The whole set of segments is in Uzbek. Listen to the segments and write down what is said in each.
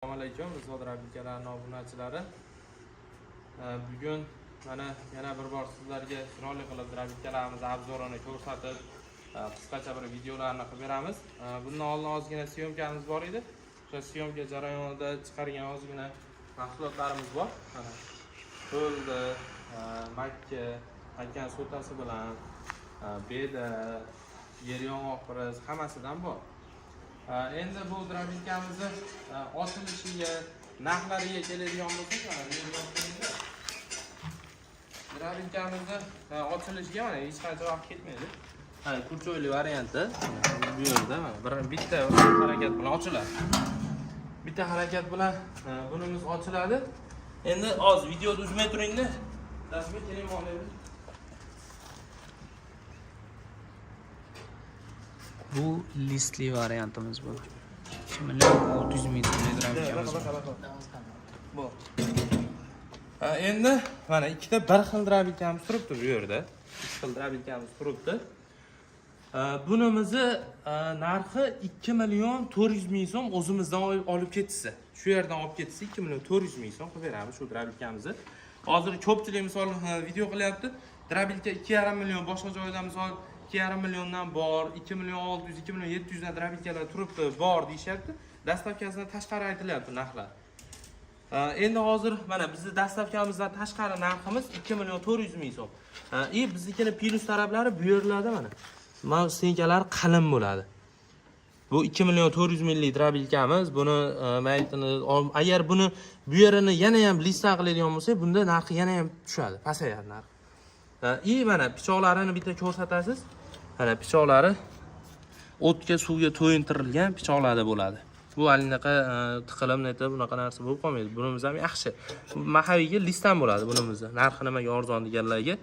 Assalomu alaykum, Rizo Drabinkalarning obunachilari. Bugun mana yana bir bor sizlarga chiroyli qilib drabinkalarimiz обзор ini ko'rsatib, qisqacha bir videolarni qilib beramiz. Bundan oldin ozgina съёмка miz bor edi. O'sha съёмка jarayonida chiqargan ozgina mahsulotlarimiz bor. Mana to'ldi, makka, makkani so'tasi bilan, beda, yer yong'oq piroz hammasidan bor. Endi bu drobinkamizni ochilishiga, narxlariga keladigan bo'lsak, mana bu yerga olib kelinglar. Drobinkamizni ochilishiga mana hech qancha vaqt ketmaydi. Mana крючок li varianti mana bu yerda, mana bir bitta harakat bilan ochiladi. Bitta harakat bilan bunimiz ochiladi. Endi hozir videoni uzmay turingda. Dasmi keling, olaylik. Bu listli variantimiz bu. 2 million 600 ming so'mlik drabkamiz bu. Ha, endi mana ikkita bir xil drobinkamiz turibdi bu yerda. Ikki xil drobinkamiz turibdi. Bunimizni narxi 2 million 400 ming so'm, o'zimizdan olib ketishsa. Shu yerdan olib ketishsa 2 million 400 ming so'm qilib beramiz shu drobinkamizni. Hozir ko'pchilik misol video qilyapti. Drobinka 2,5 million, boshqa joyda misol 2,5 milliondan bor, 2 million 600, 2 million 700 dan drobinkalar turibdi, bor deyishyapti. Доставка sidan tashqari aytilyapti narxlar. Endi hozir mana bizni доставка mizdan tashqari narximiz 2 million 400 ming so'm. И biznikini плюс taraflari bu yerlarda mana. Mana стенка lar qalin bo'ladi. Bu 2 million 400 minglik drobilkamiz. Buni maytini agar buni bu yerini yana ham listdan qiladigan bo'lsak, bunda narxi yana ham tushadi, pasayadi narx. И mana pichoqlarini bitta ko'rsatasiz. Mana pichoqlari o'tga, suvga to'yintirilgan pichoqlarda bo'ladi. Bu halinaqa tiqilim netib bunaqa narsa bo'lib qolmaydi. Bunimiz ham yaxshi. Mahaviga listdan bo'ladi bunimizni. Narxi nimaga arzon deganlarga.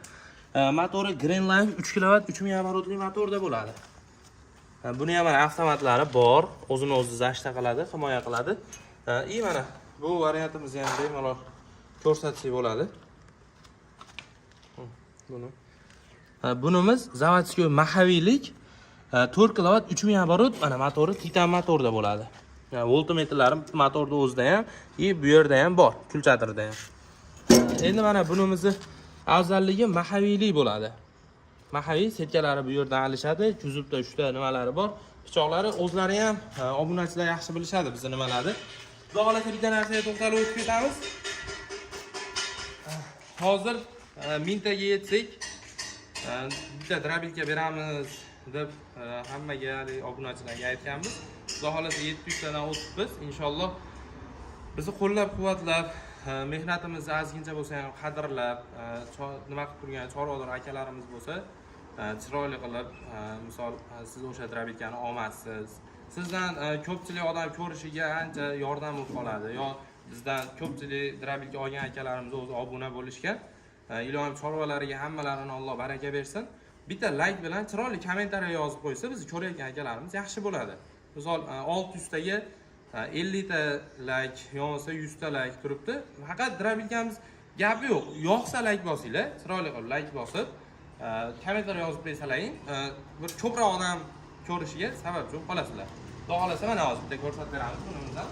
Motori Greenline 3 kW 3000 оборот li motorda bo'ladi. Buni ham mana avtomatlari bor. O'zini o'zi защита qiladi, himoya qiladi. И mana bu variantimizni ham bemalol ko'rsatsak bo'ladi. Buni. Bunimiz заводской mahaviylik 4 kW 3000 оборот, mana motori Titan motorda bo'ladi. Voltmetrlari motorda o'zida ham, и bu yerda ham bor, kulchatirda ham. Endi mana bunimizni afzalligi mahaviylik bo'ladi. Mahaviy setkalari bu yerdan alishadi, kuzovda 3 ta nimalari bor. Pichoqlari o'zlari ham obunachilar yaxshi bilishadi bizni nimalarni. Xudo xohlasa bitta narsaga to'xtalib o'tib ketamiz. Hozir mingtaga yetsak, bitta drobilka beramiz deb hammaga, haligi obunachilarga aytganmiz. Xudo xohlasa 700 tadan o'tibmiz. Inshaalloh bizni qo'llab-quvvatlab, mehnatimizni ozgincha bo'lsa ham qadrlab, nima qilib turgan chorvador akalarimiz bo'lsa, chiroyli qilib, misol siz o'sha drobilkani olmassiz. Sizdan ko'pchilik odam ko'rishiga ancha yordam bo'lib qoladi. Yo bizdan ko'pchilik drobilka olgan akalarimiz o'zi obuna bo'lishgan. Ilohim chorvalariga hammalarini Alloh baraka bersin. Bitta layk bilan chiroyli kommentariy yozib qo'ysa, bizni ko'rayotgan akalarimiz yaxshi bo'ladi. Misol 600 taga 50 ta layk, yo bo'lmasa 100 ta layk turibdi. Faqat drobilkamiz gapi yo'q. Yoqsa layk bosinglar, chiroyli qilib layk bosib, kommentariy yozib qo'ysalaring, bir ko'proq odam ko'rishiga sababchi bo'lib qolasizlar. Xudo xohlasa mana hozir bitta ko'rsatib beramiz bunimizdan.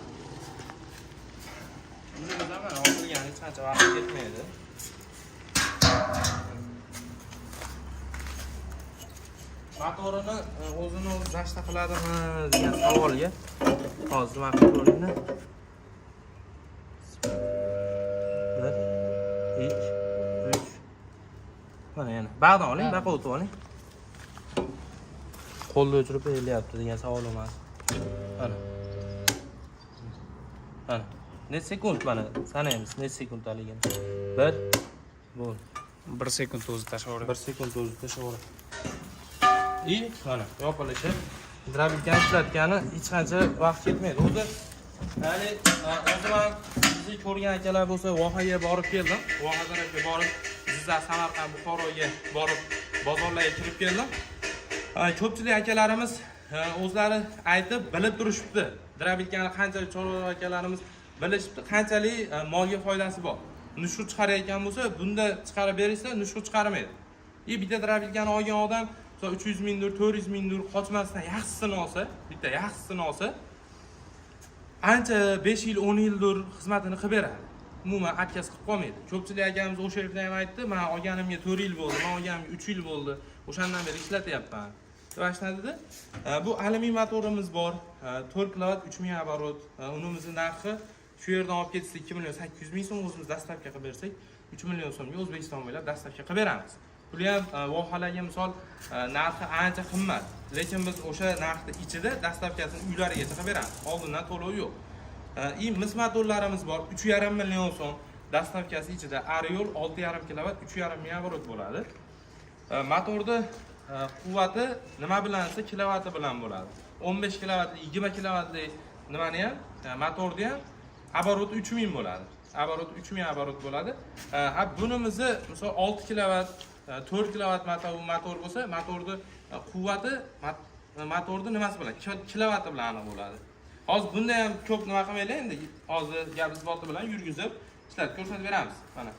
Bunimizdan mana ochilgani hech qancha vaqt ketmaydi. Motorini o'zini o'zi защита qiladimi degan savolga hozir nima qilib ko'ringlar. Bir, ikki, uch. Mana yana. Bag'dan oling, baqa o'tib oling. Qo'lda o'chirib berilyapti degan savol emas. Mana. Mana. Necha sekund mana sanaymiz, necha sekunddaligini. Bir, bo'ldi. 1 sekund o'zi tashlab yuboradi. 1 sekund o'zi tashlab yuboradi. И mana yopilishi. Drobilkani ishlatgani hech qancha vaqt ketmaydi. O'zi ya'ni o'zi man bizni ko'rgan akalar bo'lsa, Vohaga borib keldim. Voha tarafga borib, Jizzax, Samarqand, Buxoroga borib, bozorlarga kirib keldim. Ko'pchilik akalarimiz o'zlari aytib bilib turishibdi. Drobilkani qanchalik chorva akalarimiz bilishibdi, qanchalik molga foydasi bor. Nushu chiqarayotgan bo'lsa, bunda chiqarib berishsa, nushu chiqarmaydi. И bitta drobilkani olgan odam misol 300 mingdir, 400 mingdir qochmasdan yaxshisini olsa, bitta yaxshisini olsa, Ancha 5 yil, 10 yildir xizmatini qilib beradi. Umuman отказ qilib qolmaydi. Ko'pchilik akamiz o'sha yerda ham aytdi, "Men olganimga 4 yil bo'ldi, men olganimga 3 yil bo'ldi, o'shandan beri ishlatyapman." Deb aytishadi. Bu alyumin motorimiz bor, 4 kilovat 3000 оборот. Unimizni narxi shu yerdan olib ketsa 2 million 800 ming so'm, o'zimiz доставка qilib bersak 3 million so'mga O'zbekiston bo'ylab доставка qilib beramiz. Puli ham vohalarga misol narxi ancha qimmat, lekin biz o'sha narxni ichida доставка sini uylarigacha qilib beramiz. Oldindan to'lov yo'q. И mis motorlarimiz bor, 3,5 million so'm доставка si ichida. Ariol 6,5 kilovat 3,5 ming оборот bo'ladi. Motorni quvvati nima bilan desa, kilovati bilan bo'ladi. 15 kilovatli, 20 kilovatli nimani ham, motorni ham оборот i 3000 bo'ladi. Оборот 3000 оборот bo'ladi. Ha, bunimizni misol 6 kilovat, 4 kilovat motor bo'lsa, motorni quvvati motorni nimasi bilan, kilovati bilan aniq bo'ladi. Hozir bunda ham ko'p nima qilmaylik endi, hozir gap isboti bilan yurgizib ishlatib ko'rsatib beramiz. Mana.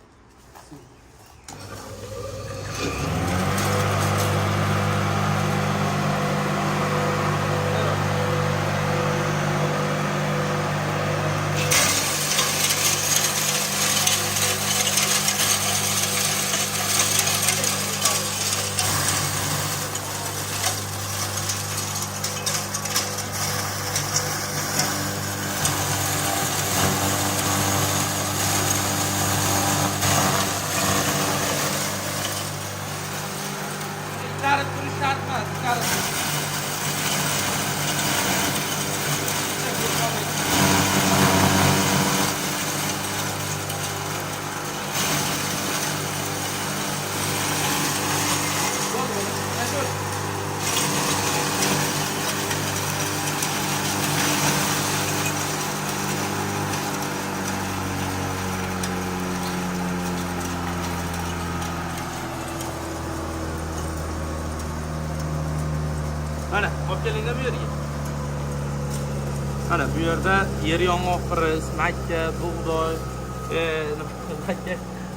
Itarib turish shart emas, itarib turish. Bo'ldi, bo'ldi. Tashla. Mana, olib kelinglar bu yerga. Mana bu yerda yer yong'oq piris, makka, bug'doy,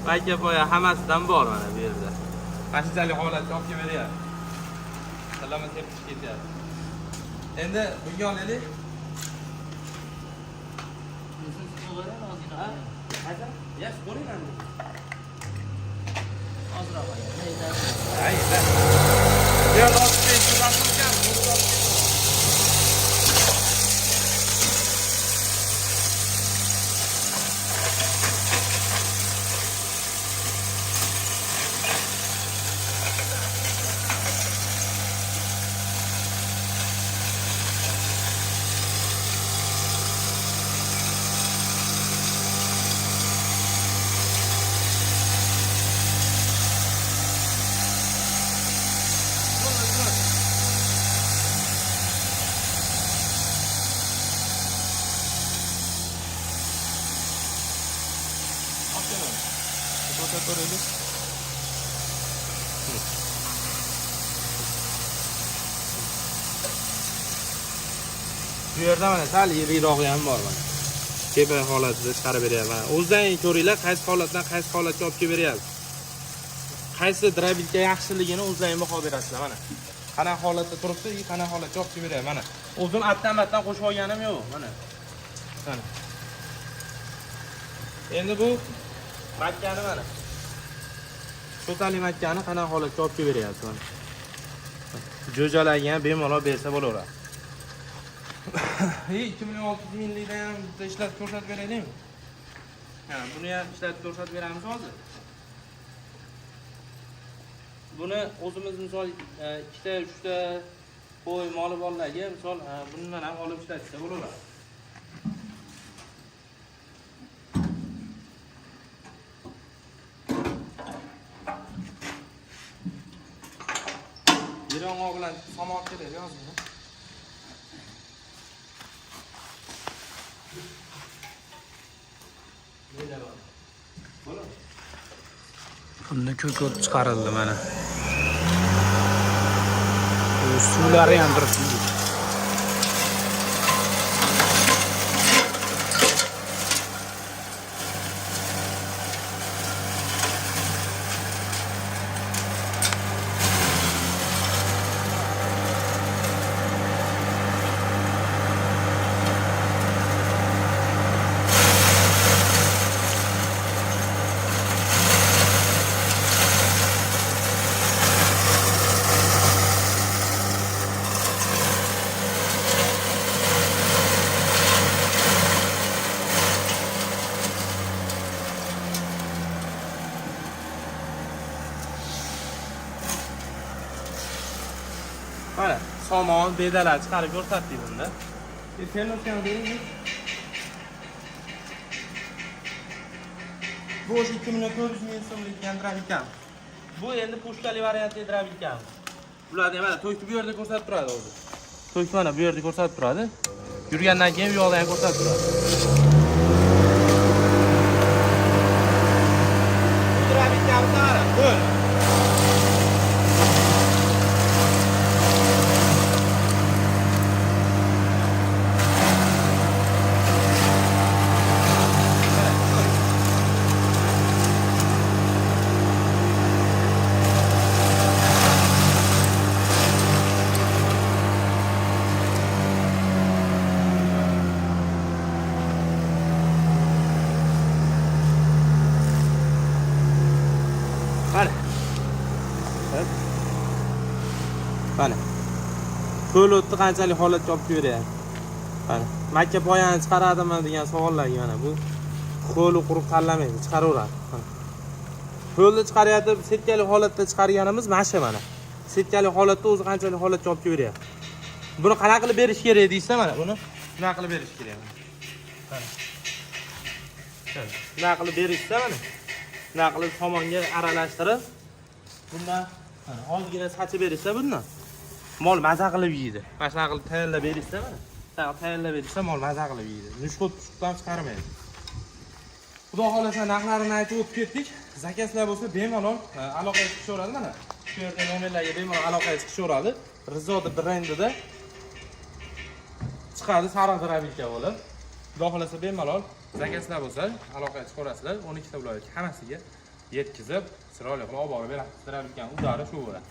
makka poya hammasidan bor mana bu yerda. Mana shunchalik holatga olib kelib beryapti. Sallama tepish ketyapti. Endi bunga olaylik. Qaysi? Ya, ko'ringlar. Ozroq. Ha, yetar. Bu yerda 65 kilodan ekan, bu yerda 65. Ko'rsatib ko'raylik. Bu yerda mana sal yirikrog'i ham bor mana. Tepa holatida chiqarib beryapti. Mana o'zlaring ko'ringlar, qaysi holatdan qaysi holatga olib kelib beryapti. Qaysi дробилка yaxshiligini o'zlaring baho berasizlar mana. Qanaqa holatda turibdi, qanaqa holatga olib kelib beryapti mana. O'zim atdan-batdan qo'shib olganim yo'q mana. Mana. Endi bu makkani mana. Cho'tali makkani qanaqa holatga olib kelib beryapti mana. Jo'jalarga ham bemalol bersa bo'laveradi. 2 million 600 minglikdan ham bitta ishlatib ko'rsatib beraylikmi? Ha, buni ham ishlatib ko'rsatib beramiz hozir. Buni o'zimiz misol ikkita, uchta qo'y moli borlarga misol bundan ham olib ishlatsa bo'laveradi. Yer bilan somon kerak yozing. Bunda ko'k o't chiqarildi mana. Bu suvlari ham turibdi. Somon, bedalar chiqarib ko'rsatdik bunda. Termoskani bering. Bu o'sha 2 million 400 ming so'mlik дробилка. Bu endi pushkali variantli дробилка. Bularni mana tokni bu yerda ko'rsatib turadi o'zi. Tokni mana bu yerda ko'rsatib turadi. Yurgandan keyin bu yoqda ham ko'rsatib turadi. Bu дробилка miz mana, qo'l. Mana. Mana. Ho'l o'tni qanchalik holatga olib kelib. Mana. Makka poyani chiqaradimi degan savollarga mana bu ho'l quruq tanlamaydi, chiqaraveradi. Mana. Ho'lni chiqaryapti, setkali holatda chiqarganimiz mana shu mana. Setkali holatda o'zi qanchalik holatga olib kelib beryapti. Buni qanaqa qilib berish kerak deysa, mana buni shunaqa qilib berish kerak. Mana. Shunaqa qilib berishsa mana. Shunaqa qilib somonga aralashtirib, bundan mana ozgina sachib berishsa bundan mol maza qilib yeydi. Mana shunaqa qilib tayyorlab berishsa mana. Shunaqa tayyorlab berishsa mol maza qilib yeydi. Nushxo't pushiqdan chiqarmaydi. Xudo xohlasa narxlarini aytib o'tib ketdik. Заказ lar bo'lsa bemalol aloqaga chiqishaveradi mana. Shu yerda nomerlarga bemalol aloqaga chiqishaveradi. Rizoda brendida chiqadi sariq дробилка bo'lib. Xudo xohlasa bemalol заказ lar bo'lsa aloqaga chiqaverasizlar. 12 ta viloyat hammasiga yetkazib, chiroyli qilib olib borib beramiz. Дробилка ning udari shu bo'ladi.